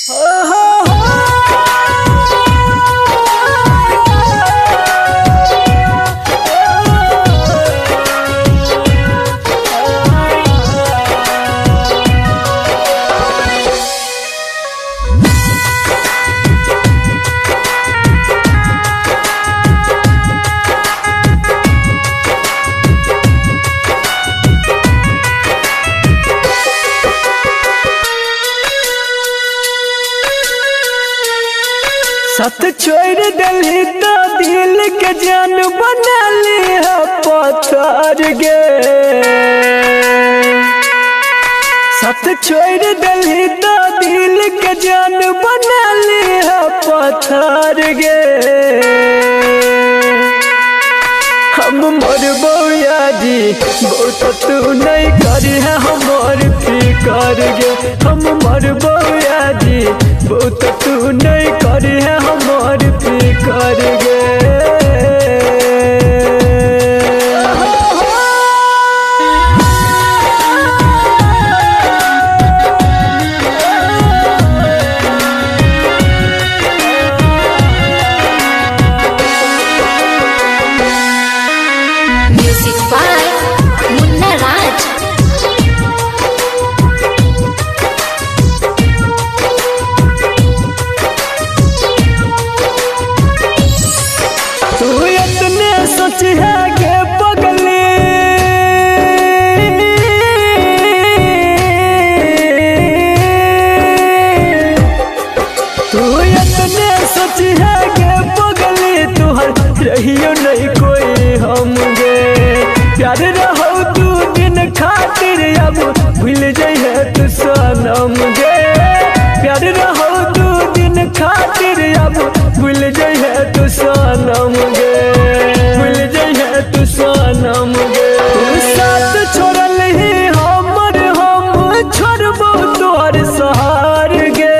साथ छोड़ दिली तो दिल के जान बना ली है पत्थर गे। साथ छोड़ दिली तो दिल के जान बना ली है पत्थर गे। हम मरबो यारी बहुत तू नहीं करी है हमार फिकर गे। हम मरबो यारी बहुत तू नहीं करी है हमार फिकर गे। Music by Munna Raj. तू इतने सोच है के पगले तू इतने सोच है के पगले तुहर रहियो नहीं कोई हम गे। प्यार रहो तू दिन खातिर अब भूल जाइए तू सनम गे। प्यार रहो तू दिन खातिर अब भूल जाइए तू सनम गे। भूल जाइए तू सनम गे। तू साथ छोड़ल ही हमर हम छोड़बो तोहर सहार गे।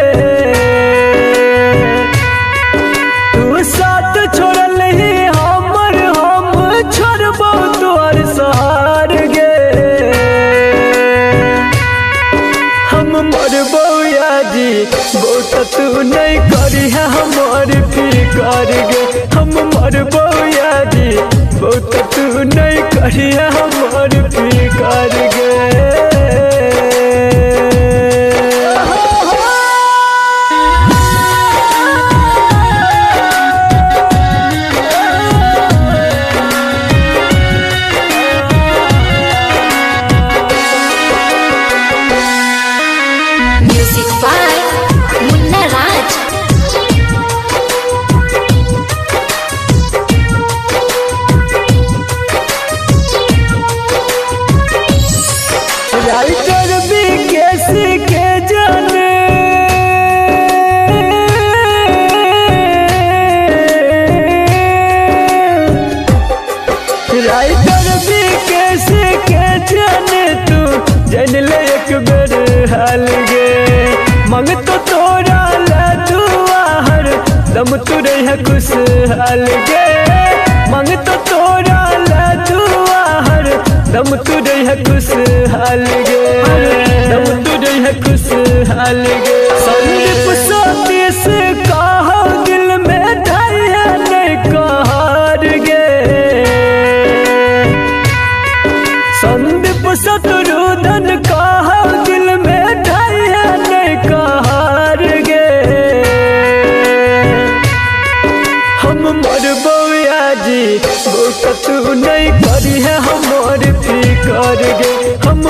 तू साथ छोड़ल ही हमर हम छोड़बो तोहर सहार गे। हम मरबो यारी बहुत तू नहीं करी है हमार फिकर गे। हम मरबो यारी बहुत तू नहीं करी है हमार फिकर गे। Music by Munna Raj. Writer भी कैसे के जाने राइटर भी कैसे के जाने तू जान ले एक बेर हाल गे। मंग तो तोरा ला दुआ हर दम तू रह खुशहाल गे। मंग तो तोरा ला दुआ हर दम तू रह खुशहाल गे। दम तू रह खुशहाल गे। संदीप सतीश कहो दिल में ढाई है नहीं कहर गे। संदीप शत्रुधन कहो दिल में ढाई है नहीं कहर गे। हम मरबो यारी बहुत तू नहीं करी है हमार फिकर गे। हम